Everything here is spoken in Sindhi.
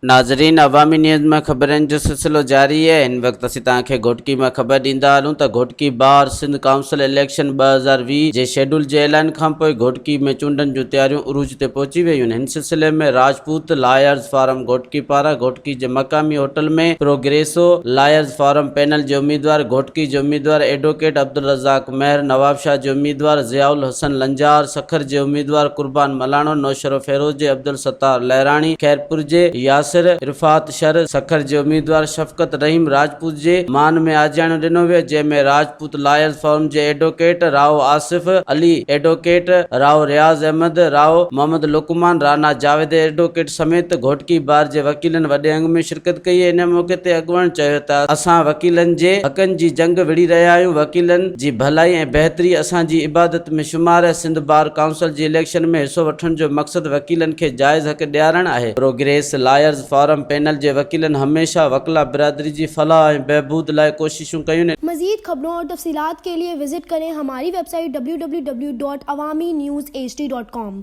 ناظرين عوامي نيوز مان خبرن جو سلسلو جاري آهي هن وقت اسين توهان کي گهوٽڪي مان خبر ڏيندا هلون ته گهوٽڪي بار سنڌ ڪائونسل اليڪشن 2020 جي شيڊول جي اعلان کانپوء گهوٽڪي ۾ چونڊن جون تياريون عروج تي پهچي ويون آهن هن سلسلي ۾ راجپوت لائرز فارم گهوٽڪي پاران گهوٽڪي جي مقامي hotel ۾ progressive lawyers form panel جي اميدوار گهوٽڪي جي اميدوار ايڊووڪيٽ عبدالرزاق مهر نوابشاهه جي اميدوار ضياء الحسن لنجار سکر جي اميدوار قربان ملاڻو نوشهروفيروز جي عبدالستار لهراڻي، خيرپور جي ياسر عرفات شر، سکر جي اميدوار شفقت رحيم راجپوت جي مان ۾ آجياڻو ڏنو ويو، جنهن ۾ راجپوت لائرز فورم جي advocate Rao Asif Ali, advocate Rao Riaz Ahmed, Rao Muhammad Luqman, Rana Javed advocate سميت گهوٽڪي بار جي وڪيلن وڏي انگ ۾ شرڪت ڪئي. ان موقعي تي اڳواڻن چيو ته اسان وڪيلن جي حقن جي جنگ وڙهي رهيا آهيون، وڪيلن جي ڀلائي ۽ بهتري اسان جي عبادت ۾ شمار آهي، سنڌ بار ڪائونسل جي اليڪشن ۾ حصو وٺڻ جو مقصد وڪيلن کي جائز حق ڏيارڻ آهي. پروگريس لائرز فورم پينل جي وڪيلن هميشه وڪلا برادري جي فلاح ۽ بهبود لاء ڪوششون ڪيون. مزيد خبرون اور تفصيلات کے لئے وزٽ ڪرين ھماري web site www.awamiNewsHD.com.